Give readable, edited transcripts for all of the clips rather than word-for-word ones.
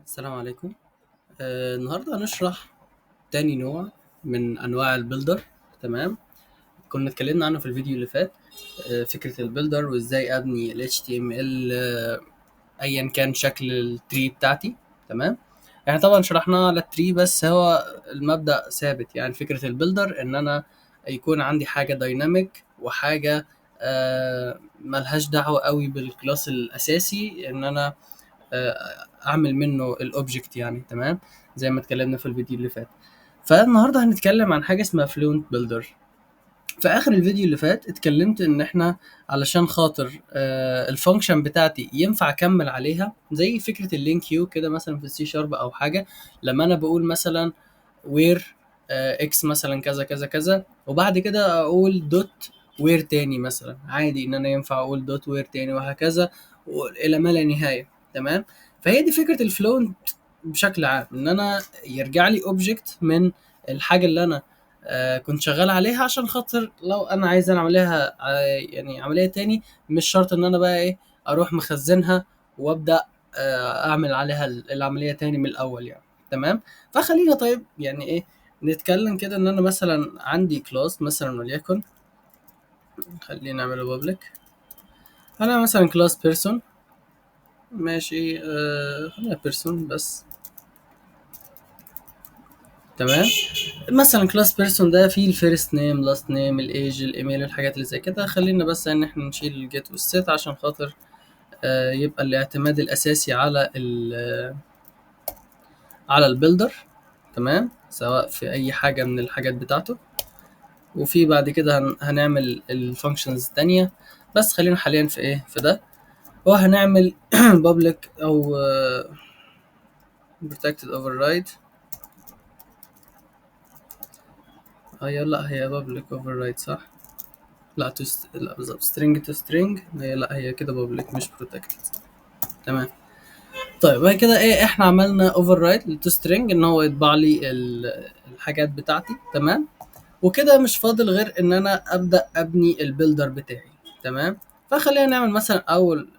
السلام عليكم. النهارده هنشرح تاني نوع من انواع ال builder. تمام، كنا اتكلمنا عنه في الفيديو اللي فات، فكرة ال builder وازاي ابني ال HTML، ايا كان شكل ال tree بتاعتي. تمام، احنا طبعا شرحناه على ال tree، بس هو المبدأ ثابت. يعني فكرة ال builder ان انا يكون عندي حاجة dynamic وحاجة ملهاش دعوة قوي بال class الاساسي، ان انا اعمل منه ال object يعني. تمام، زي ما اتكلمنا في الفيديو اللي فات. فالنهارده هنتكلم عن حاجة اسمها fluent builder. في اخر الفيديو اللي فات اتكلمت ان احنا علشان خاطر ال function بتاعتي ينفع اكمل عليها، زي فكرة ال LINQ كده مثلا في السي شارب او حاجة. لما انا بقول مثلا where x مثلا كذا كذا كذا، وبعد كده اقول dot where تاني مثلا، عادي ان انا ينفع اقول dot where تاني وهكذا الى ما لا نهاية. تمام، فهي دي فكرة ال fluent بشكل عام، ان انا يرجع لي object من الحاجة اللي انا كنت شغال عليها، عشان خاطر لو انا عايز اعمل عليها، يعني عملية تاني، مش شرط ان انا بقى ايه اروح مخزنها وابدا، اعمل عليها العملية تاني من الاول يعني. تمام، فخلينا طيب يعني ايه نتكلم كده ان انا مثلا عندي class مثلا، وليكن خلينا نعمله public. انا مثلا class person، ماشي، خلينا person بس. تمام، مثلا class person ده فيه ال first name، last name، ال age، الايميل، الحاجات اللي زي كده. خلينا بس ان احنا نشيل ال get وال set عشان خاطر يبقى الاعتماد الاساسي على ال builder. تمام، سواء في اي حاجة من الحاجات بتاعته. وفي بعد كده هنعمل ال functions الثانية، بس خلينا حاليا في ايه، في ده. وهنعمل public او protected override. يلا هي public override صح؟ لا، to لا بالظبط string to string. هي لا، هي كده public مش protected. تمام، طيب بعد كده ايه، احنا عملنا override لل to string ان هو يطبع لي الحاجات بتاعتي. تمام، وكده مش فاضل غير ان انا ابدا ابني ال builder بتاعي. تمام، فخلينا نعمل مثلا اول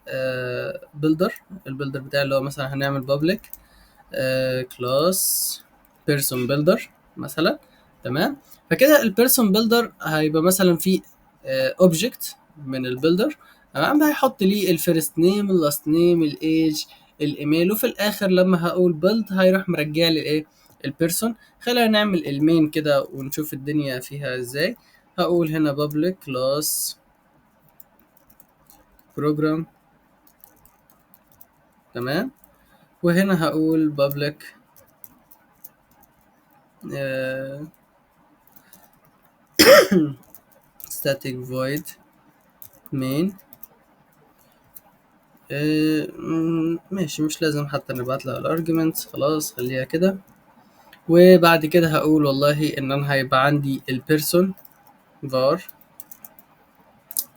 builder، ال builder بتاعي اللي هو مثلا هنعمل public class person builder مثلا. تمام، فكده ال person builder هيبقى مثلا في object من ال builder. تمام، هيحط لي ال first name، ال last name، ال age، الايميل، وفي الاخر لما هقول build هيروح مرجع لي الايه، ال person. خلينا نعمل ال main كده ونشوف الدنيا فيها ازاي. هقول هنا public class program. تمام، وهنا هقول public static void main. ماشي، مش لازم حتى نبعت لها ال arguments، خلاص خليها كده. وبعد كده هقول والله ان انا هيبقى عندي ال person var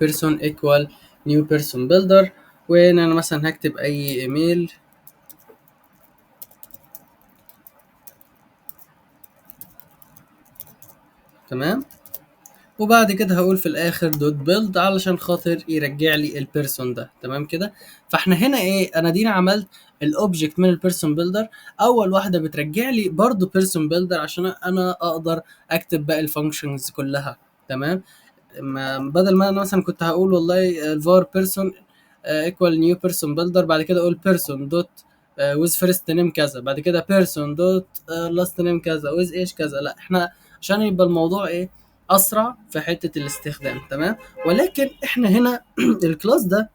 person equal new person builder، وان انا مثلا هكتب اي ايميل. تمام، وبعد كده هقول في الاخر dot build علشان خاطر يرجع لي ال person ده. تمام كده، فاحنا هنا ايه، انا دينا عملت ال object من ال person builder. اول واحدة بترجع لي برضو person builder عشان انا اقدر اكتب باقي ال functions كلها. تمام، بدل ما انا مثلا كنت هقول والله ال var person equal new person builder، بعد كده اقول person dot with first name كذا، بعد كده person dot last name كذا with age كذا. لا، احنا عشان يبقى الموضوع ايه، اسرع في حتة الاستخدام. تمام، ولكن احنا هنا ال class ده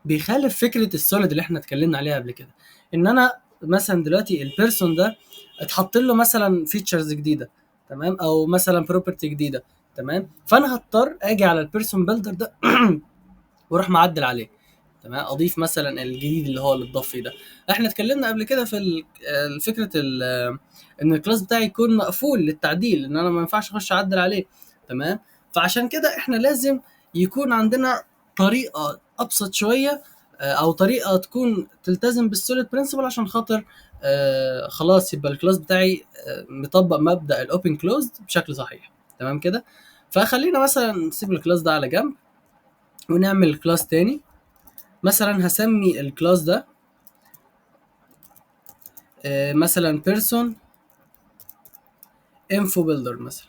بيخالف فكرة ال SOLID اللي احنا اتكلمنا عليها قبل كده، ان انا مثلا دلوقتي ال person ده اتحط له مثلا features جديدة، تمام، او مثلا property جديدة. تمام، فانا هضطر اجي على ال person builder ده واروح معدل عليه. تمام، اضيف مثلا الجديد اللي هو اللي اتضاف فيه ده. احنا اتكلمنا قبل كده في فكرة ان ال class بتاعي يكون مقفول للتعديل، ان انا ما ينفعش اخش اعدل عليه. تمام، فعشان كده احنا لازم يكون عندنا طريقه ابسط شوية، او طريقه تكون تلتزم بال SOLID principle، عشان خاطر خلاص يبقى ال class بتاعي مطبق مبدا ال open closed بشكل صحيح. تمام كده، فخلينا مثلا نسيب ال class ده على جنب ونعمل class تاني. مثلا هسمي ال class ده مثلا person info builder مثلا.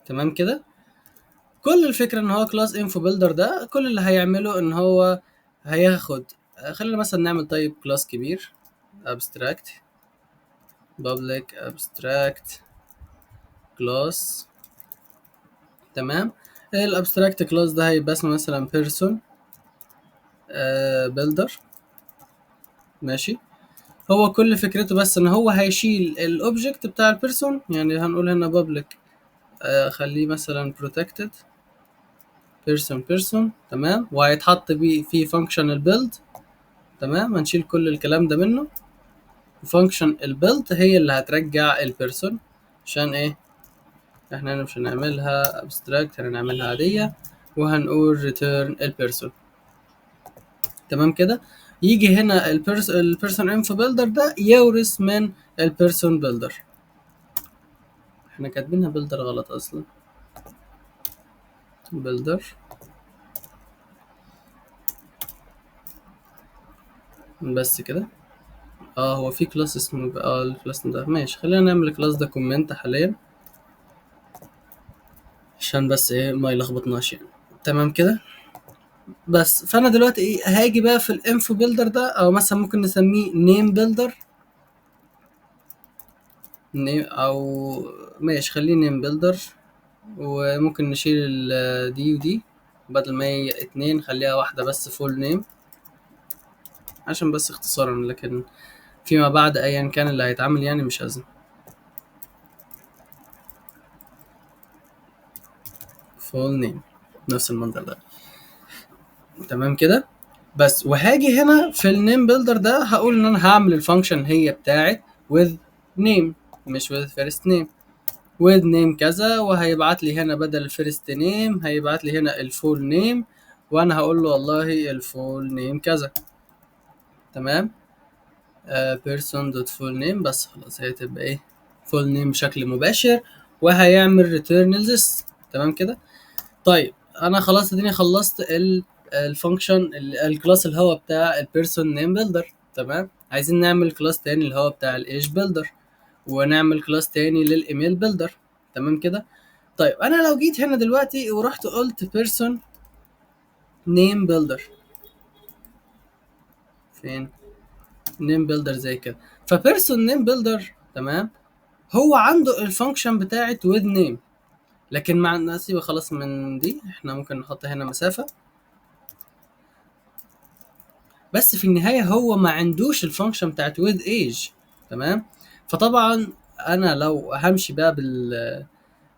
تمام كده. كل الفكرة ان هو class info builder ده كل اللي هيعمله ان هو هياخد، خلينا مثلا نعمل طيب class كبير abstract public abstract class. تمام. ال abstract class ده هيبقى اسمه مثلا person builder. ماشي. هو كل فكرته بس ان هو هيشيل ال object بتاع ال person، يعني هنقول هنا public، خليه مثلا protected person person. تمام. وهيتحط بيه في function ال build. تمام. هنشيل كل الكلام ده منه، function ال build هي اللي هترجع ال person. عشان ايه؟ احنا هنا مش هنعملها abstract، هنعملها عادية، وهنقول return ال person. تمام كده. يجي هنا ال person info builder ده يورث من ال person builder. احنا كاتبينها builder غلط اصلا، builder بس كده. هو في class اسمه ال class ده، ماشي. خلينا نعمل ال class ده comment حاليا عشان بس ايه ما يلخبطناش يعني. تمام كده. بس فانا دلوقتي ايه، هاجي بقى في ال info builder ده، او مثلا ممكن نسميه name builder، او ماشي خليه name builder، وممكن نشيل دي ودي، بدل ما هي اتنين خليها واحدة بس full name عشان بس اختصارا، لكن فيما بعد ايا كان اللي هيتعمل يعني مش ازمة. full name نفس المنظر ده. تمام كده. بس وهاجي هنا في ال name builder ده هقول ان انا هعمل ال function هي بتاعت with name مش with first name، with name كذا، وهيبعت لي هنا بدل first name هيبعت لي هنا ال full name، وانا هقول له والله ال full name كذا. تمام. Person dot full name بس خلاص، هي تبقى ايه full name بشكل مباشر، وهيعمل return this. تمام كده. طيب انا خلاص اديني خلصت ال function ال class اللي هو بتاع ال person name builder. تمام. عايزين نعمل class تاني اللي هو بتاع ال age builder، ونعمل class تاني لل email builder. تمام كده. طيب انا لو جيت هنا دلوقتي ورحت قلت person name builder، فين name builder زي كده، ف person name builder تمام هو عنده ال function بتاعت with name، لكن مع نسيب خلاص من دي، احنا ممكن نحط هنا مسافة، بس في النهاية هو ما عندوش ال function بتاعت with age. تمام. فطبعا انا لو همشي بقى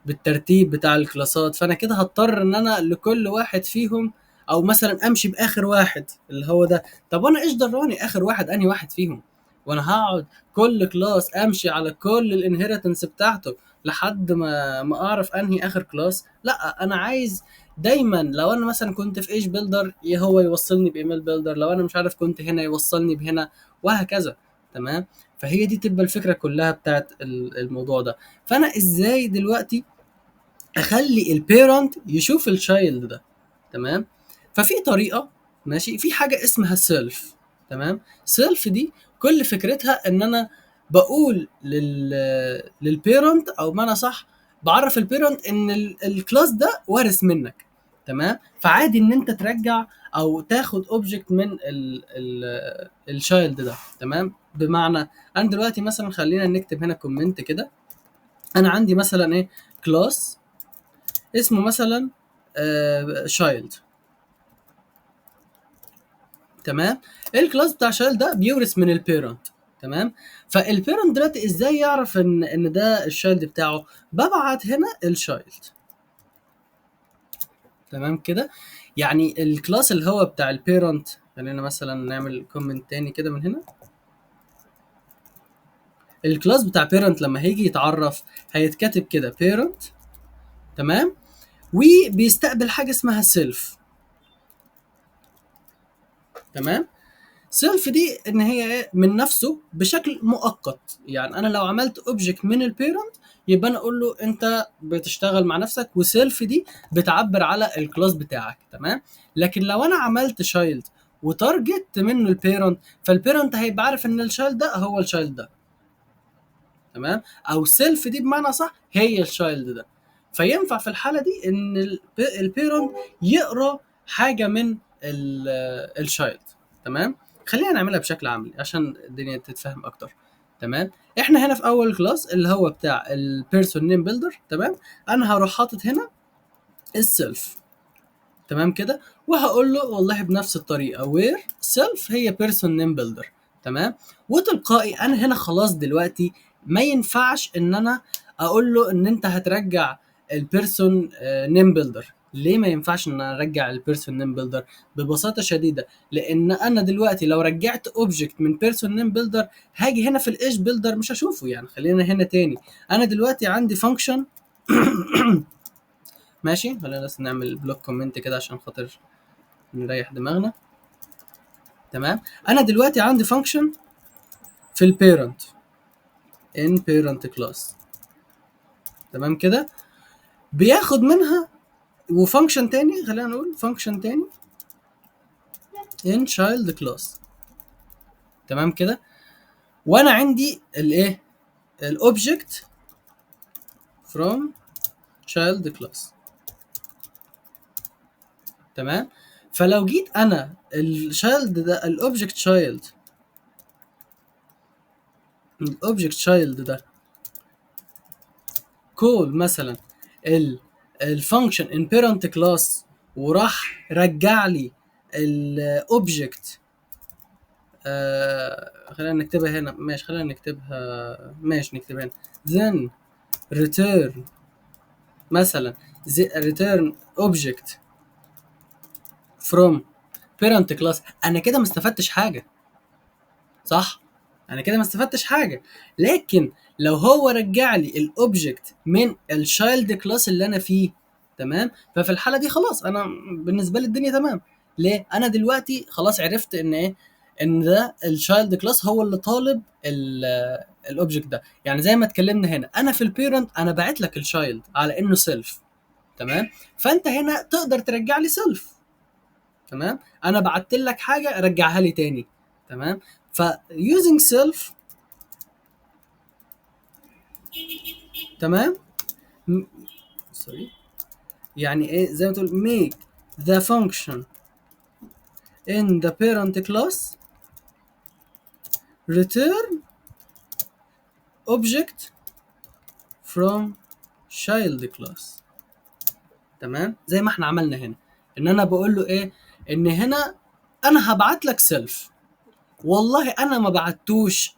بالترتيب بتاع ال class ات، فانا كده هضطر ان انا لكل واحد فيهم، او مثلا امشي باخر واحد اللي هو ده. طب وانا ايش دراني اخر واحد انهي واحد فيهم؟ وانا هقعد كل class امشي على كل ال inheritance بتاعته لحد ما اعرف انهي اخر class؟ لا، انا عايز دايما لو انا مثلا كنت في age builder هو يوصلني ب email builder، لو انا مش عارف كنت هنا يوصلني بهنا، وهكذا. تمام. فهي دي تبقى الفكرة كلها بتاعت الموضوع ده. فانا ازاي دلوقتي اخلي ال parent يشوف ال child ده؟ تمام. ففي طريقه، ماشي، في حاجة اسمها self. تمام. self دي كل فكرتها ان انا بقول لل parent، او بمعنى صح بعرف ال parent ان ال class ده وارث منك. تمام. فعادي ان انت ترجع او تاخد object من ال child ده. تمام. بمعنى انا دلوقتي مثلا خلينا نكتب هنا comment كده، انا عندي مثلا ايه class اسمه مثلا child. تمام. ال class بتاع child ده بيورث من ال parent. تمام. فال parent دلوقتي ازاي يعرف ان ده ال child بتاعه؟ ببعت هنا ال child. تمام كده. يعني ال class اللي هو بتاع ال parent، خلينا مثلا نعمل comment تاني كده من هنا، ال class بتاع parent لما هيجي يتعرف هيتكتب كده parent. تمام. وبيستقبل حاجة اسمها self. تمام. self دي ان هي ايه من نفسه بشكل مؤقت، يعني انا لو عملت object من ال parent يبقى انا اقول له انت بتشتغل مع نفسك، و self دي بتعبر على ال class بتاعك. تمام. لكن لو انا عملت child و target منه ال parent، فال parent هيبقى عارف ان ال child ده هو ال child ده، تمام؟ او self دي بمعنى صح هي ال child ده. فينفع في الحالة دي ان ال parent يقرا حاجة من ال child، تمام؟ خلينا نعملها بشكل عملي عشان الدنيا تتفهم اكتر، تمام؟ احنا هنا في اول class اللي هو بتاع ال person name builder، تمام؟ انا هروح حاطط هنا ال self، تمام كده، وهقول له والله بنفس الطريقة where self هي person name builder، تمام؟ وتلقائي انا هنا خلاص دلوقتي ما ينفعش ان انا اقول له ان انت هترجع ال person name builder. ليه ما ينفعش ان انا ارجع ال person name builder؟ ببساطة شديدة لان انا دلوقتي لو رجعت object من person name builder هاجي هنا في ال age builder مش هشوفه. يعني خلينا هنا تاني، انا دلوقتي عندي function ماشي، خلينا بس نعمل block comment كده عشان خاطر نريح دماغنا، تمام؟ انا دلوقتي عندي function في ال parent in parent class، تمام كده، بياخد منها و function تاني، خلينا نقول function تاني in child class، تمام كده، وانا عندي الايه ال object from child class، تمام؟ فلو جيت انا ال child ده ال object child، ال object child ده call مثلا ال function in parent class وراح رجع لي ال object، خلينا نكتبها هنا، ماشي، خلينا نكتبها، ماشي نكتبها هنا then return مثلا return object from parent class. انا كده ما استفدتش حاجة، صح؟ انا كده ما استفدتش حاجة. لكن لو هو رجع لي ال object من ال child class اللي انا فيه، تمام، ففي الحالة دي خلاص انا بالنسبة لي الدنيا تمام. ليه؟ انا دلوقتي خلاص عرفت ان ايه، ان ده ال child class هو اللي طالب ال object ده. يعني زي ما اتكلمنا هنا، انا في ال parent انا باعت لك ال child على انه self، تمام، فانت هنا تقدر ترجع لي self، تمام، انا بعت لك حاجة رجعها لي تاني، تمام. ف using self، تمام، sorry، يعني ايه، زي ما تقول make the function in the parent class return object from child class، تمام، زي ما احنا عملنا هنا، ان انا بقول له ايه، ان هنا انا هبعت لك self، والله انا ما بعتوش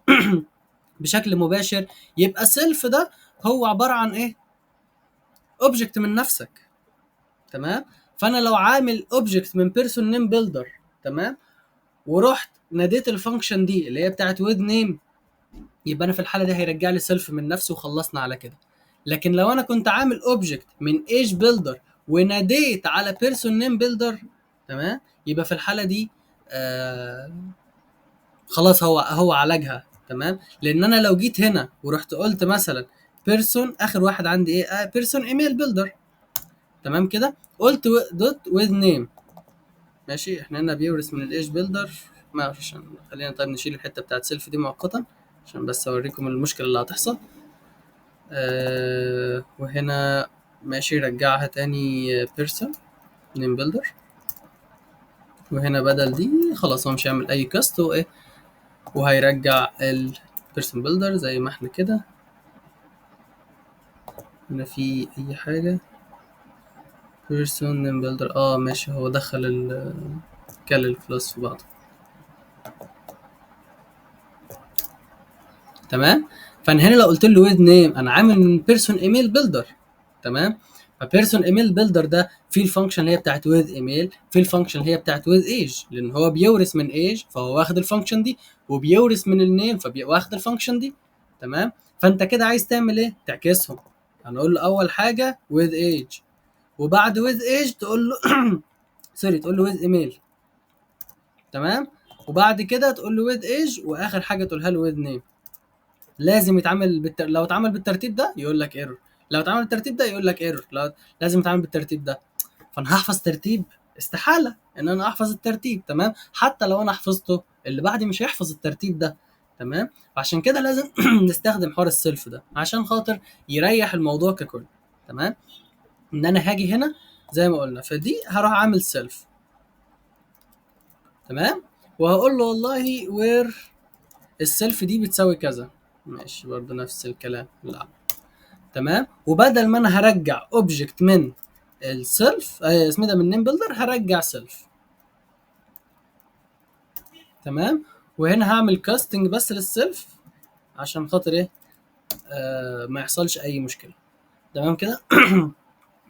بشكل مباشر، يبقى self ده هو عبارة عن ايه، object من نفسك، تمام. فانا لو عامل object من person name builder، تمام، ورحت ناديت ال function دي اللي هي بتاعت with name، يبقى انا في الحالة دي هيرجع لي self من نفسه وخلصنا على كده. لكن لو انا كنت عامل object من age builder وناديت على person name builder، تمام، يبقى في الحالة دي خلاص هو عالجها، تمام. لان انا لو جيت هنا ورحت قلت مثلا person، اخر واحد عندي ايه، person email builder، تمام كده، قلت dot with name، ماشي، احنا هنا بيورث من ال age builder، ما اعرفش، خلينا طيب نشيل الحتة بتاعت self دي مؤقتا عشان بس اوريكم المشكلة اللي هتحصل. وهنا ماشي رجعها تاني person name builder، وهنا بدل دي خلاص هو مش هيعمل اي cast وايه، وهيرجع ال person builder زي ما احنا كده. هنا في اي حاجة person name builder، ماشي، هو دخل كل ال class في بعض، تمام. فانا هنا لو قلت له with name انا عامل من person email builder، تمام. ف person email builder ده في ال function اللي هي بتاعت with email، في ال function اللي هي بتاعت with age، لان هو بيورث من age فهو واخد ال function دي، وبيورث من ال name فواخد ال function دي، تمام. فانت كده عايز تعمل ايه؟ تعكسهم. هنقول له اول حاجة with age، وبعد with age تقول له sorry، تقول له with email، تمام، وبعد كده تقول له with age، واخر حاجة تقولها له with name. لازم يتعمل لو اتعمل بالترتيب ده يقول لك error، لو اتعمل بالترتيب ده يقول لك error، لو لازم يتعمل بالترتيب ده. فانا هحفظ ترتيب استحالة ان انا احفظ الترتيب. تمام، حتى لو انا حفظته اللي بعدي مش هيحفظ الترتيب ده. تمام، عشان كده لازم نستخدم حوار ال self ده عشان خاطر يريح الموضوع ككل. تمام، ان انا هاجي هنا زي ما قلنا فدي هروح اعمل self. تمام، وهقول له والله where ال self دي بتساوي كذا، ماشي، برضه نفس الكلام. لا تمام، وبدل ما انا هرجع object من ال self اسمه ده من name builder، هرجع self. تمام، وهنا هعمل casting بس لل self عشان خاطر ايه؟ ما يحصلش اي مشكلة. تمام كده.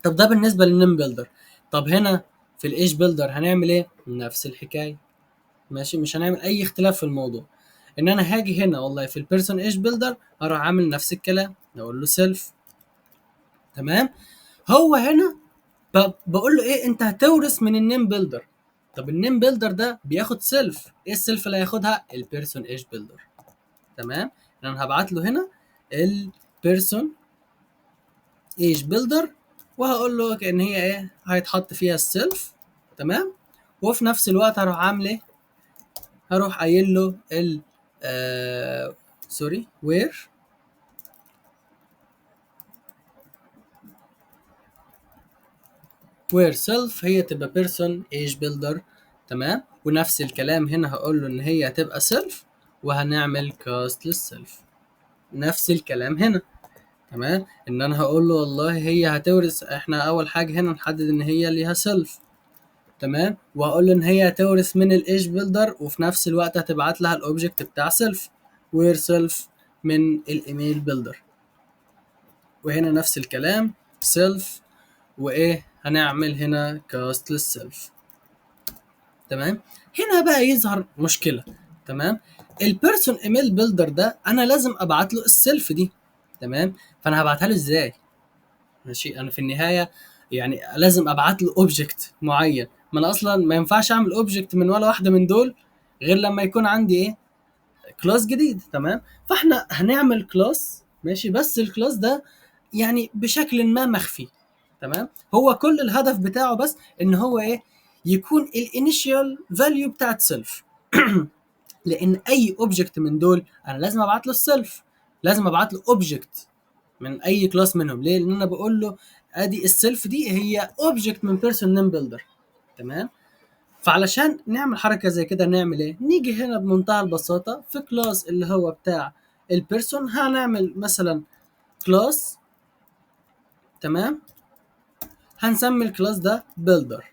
طب ده بالنسبة لل name builder. طب هنا في ال age builder هنعمل ايه؟ نفس الحكاية، ماشي، مش هنعمل اي اختلاف في الموضوع. ان انا هاجي هنا والله في ال person age builder هروح عامل نفس الكلام، اقول له self. تمام، هو هنا بقول له ايه؟ انت هتورث من ال name builder. طب ال name builder ده بياخد self، ايه ال self اللي هياخدها؟ ال person age builder. تمام، انا هبعت له هنا ال person age builder وهقول له ان هي ايه؟ هيتحط فيها ال self. تمام، وفي نفس الوقت هروح عامل ايه؟ هروح قايل له ال sorry where where self هي تبقى person age builder. تمام، ونفس الكلام هنا هقول له ان هي هتبقى self وهنعمل cast لل self. نفس الكلام هنا. تمام، ان انا هقول له والله هي هتورث، احنا اول حاجة هنا نحدد ان هي ليها self. تمام، وهقول له ان هي هتورث من ال age builder وفي نفس الوقت هتبعت لها ال object بتاع self where self من ال email builder. وهنا نفس الكلام self وايه هنعمل هنا cast لل self. تمام، هنا بقى يظهر مشكلة. تمام، ال person email builder ده انا لازم ابعت له ال self دي. تمام، فانا هبعتها له ازاي؟ ماشي، انا في النهاية يعني لازم ابعت له object معين، ما انا اصلا ما ينفعش اعمل object من ولا واحدة من دول غير لما يكون عندي ايه؟ class جديد. تمام، فاحنا هنعمل class، ماشي، بس ال class ده يعني بشكل ما مخفي. تمام، هو كل الهدف بتاعه بس ان هو ايه؟ يكون ال initial value بتاعت self. لان اي object من دول انا لازم ابعت له ال self، لازم ابعت له object من اي class منهم. ليه؟ لان انا بقول له ادي ال self دي هي object من person name builder. تمام، فعلشان نعمل حركة زي كده نعمل ايه؟ نيجي هنا بمنتهى البساطة في class اللي هو بتاع ال person هنعمل مثلا class. تمام، هنسمي ال class ده builder.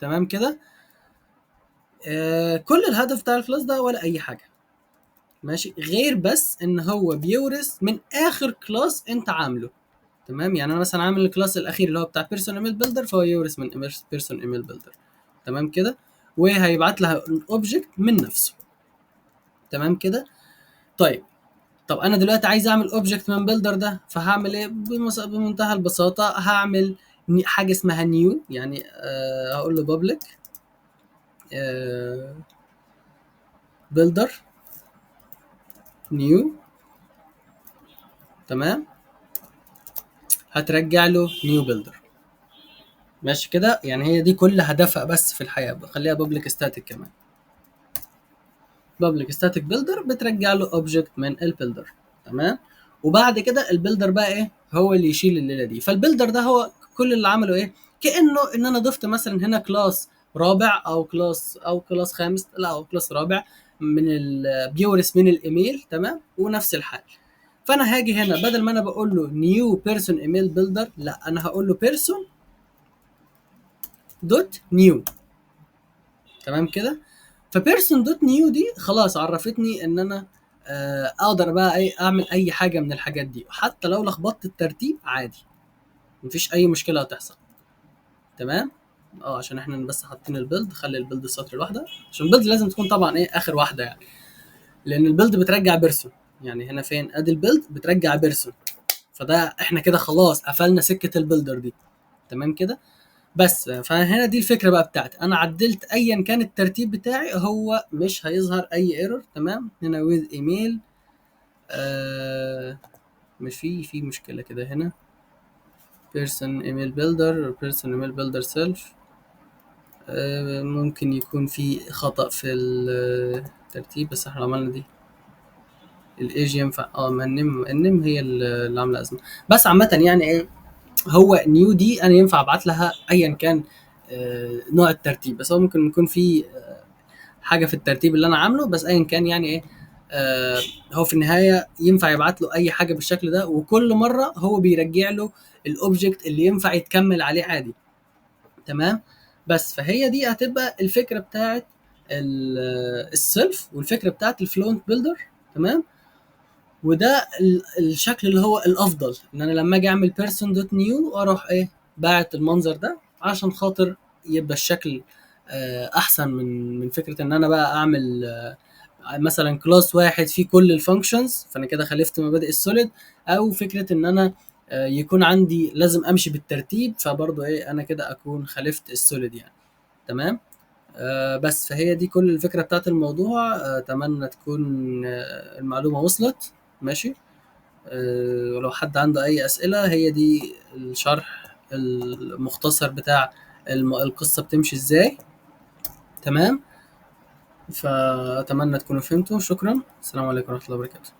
تمام كده، كل الهدف بتاع ال class ده ولا اي حاجة، ماشي، غير بس ان هو بيورث من اخر class انت عامله. تمام، يعني انا مثلا عامل ال class الاخير اللي هو بتاع person email builder، فهو يورث من person email builder. تمام كده، وهيبعت لها ال object من نفسه. تمام كده. طيب، طب انا دلوقتي عايز اعمل object من builder ده، فهعمل ايه؟ بمنتهى البساطة هعمل حاجة اسمها new، يعني هقول له public builder new. تمام، هترجع له new builder. ماشي كده، يعني هي دي كل هدفها بس في الحياة. خليها public static كمان، public static builder بترجع له object من ال builder. تمام، وبعد كده ال builder بقى ايه؟ هو اللي يشيل الليلة دي. فال builder ده هو كل اللي عمله ايه؟ كانه ان انا ضفت مثلا هنا class رابع او class او class خامس، لا او class رابع من بيورث من الايميل. تمام، ونفس الحال. فانا هاجي هنا بدل ما انا بقول له new person email builder، لا انا هقول له person dot new. تمام كده، ف person dot new دي خلاص عرفتني ان انا اقدر بقى ايه اعمل اي حاجة من الحاجات دي، حتى لو لخبطت الترتيب عادي، مفيش اي مشكلة هتحصل. تمام، عشان احنا بس حاطين ال build، خلي ال build السطر لوحده، عشان ال build لازم تكون طبعا ايه اخر واحدة يعني، لان ال build بترجع person. يعني هنا فين؟ ادي ال build بترجع person، فده احنا كده خلاص قفلنا سكة ال builder دي. تمام كده، بس فهنا دي الفكرة بقى بتاعتي، انا عدلت ايا كان الترتيب بتاعي هو مش هيظهر اي error. تمام، هنا with email مش في مشكلة كده هنا. person email builder، person email builder self. ممكن يكون في خطأ في الترتيب، بس احنا عملنا دي ال age ينفع. ما ال name، ال name هي اللي عامله ازمة. بس عامة يعني ايه، هو new دي انا ينفع ابعت لها ايا كان نوع الترتيب، بس هو ممكن يكون في حاجة في الترتيب اللي انا عامله، بس ايا كان يعني ايه، هو في النهاية ينفع يبعت له اي حاجة بالشكل ده، وكل مرة هو بيرجع له ال object اللي ينفع يتكمل عليه عادي. تمام. بس فهي دي هتبقى الفكرة بتاعت ال self والفكرة بتاعت ال fluent builder. تمام. وده الشكل اللي هو الافضل، ان انا لما اجي اعمل person dot new اروح ايه باعت المنظر ده عشان خاطر يبقى الشكل احسن من فكرة ان انا بقى اعمل مثلا class واحد فيه كل ال functions، فانا كده خالفت مبادئ ال SOLID، او فكرة ان انا يكون عندي لازم امشي بالترتيب، فبرضه ايه انا كده اكون خالفت ال SOLID يعني. تمام. بس فهي دي كل الفكرة بتاعت الموضوع. اتمنى تكون المعلومة وصلت. ماشي. ولو حد عنده اي اسئلة، هي دي الشرح المختصر بتاع القصة بتمشي ازاي. تمام. فاتمنى تكونوا فهمتوا. شكرا. السلام عليكم ورحمة الله وبركاته.